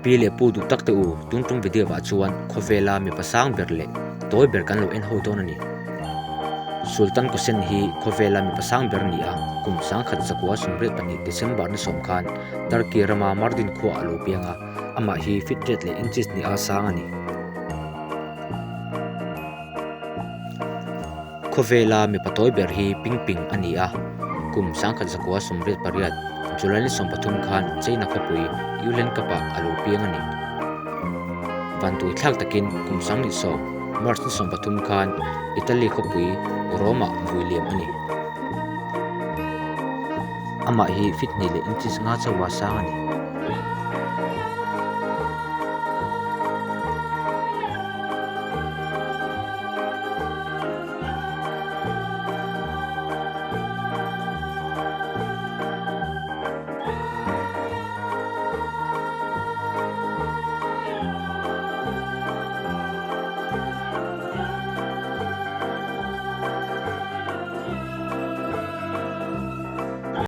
Pi leh pu duh tak te u, tun tum video ah chuan khawvela mipa sang ber leh tawi ber kan lo en ho dawn a ni. Sultan Kosen hi khawvela mipa sang ber a ni a, kum 1992 December ni sawm khan Turkey rama Mardin khuaah a lo piang a, amah hi feet riat leh inches hnih a sang a ni. Khawvela mipa tawi ber hi Ping Ping a ni a, kum 1998 July ni 13 khan China khawpui Yulen Cup-ah a lo piang a ni. Vantui thlak takin kum 20 March ni 13 khan Italy khawpui Rome-ah vui liam a ni. Amah hi feet hnih leh inches nga chauha sang a ni.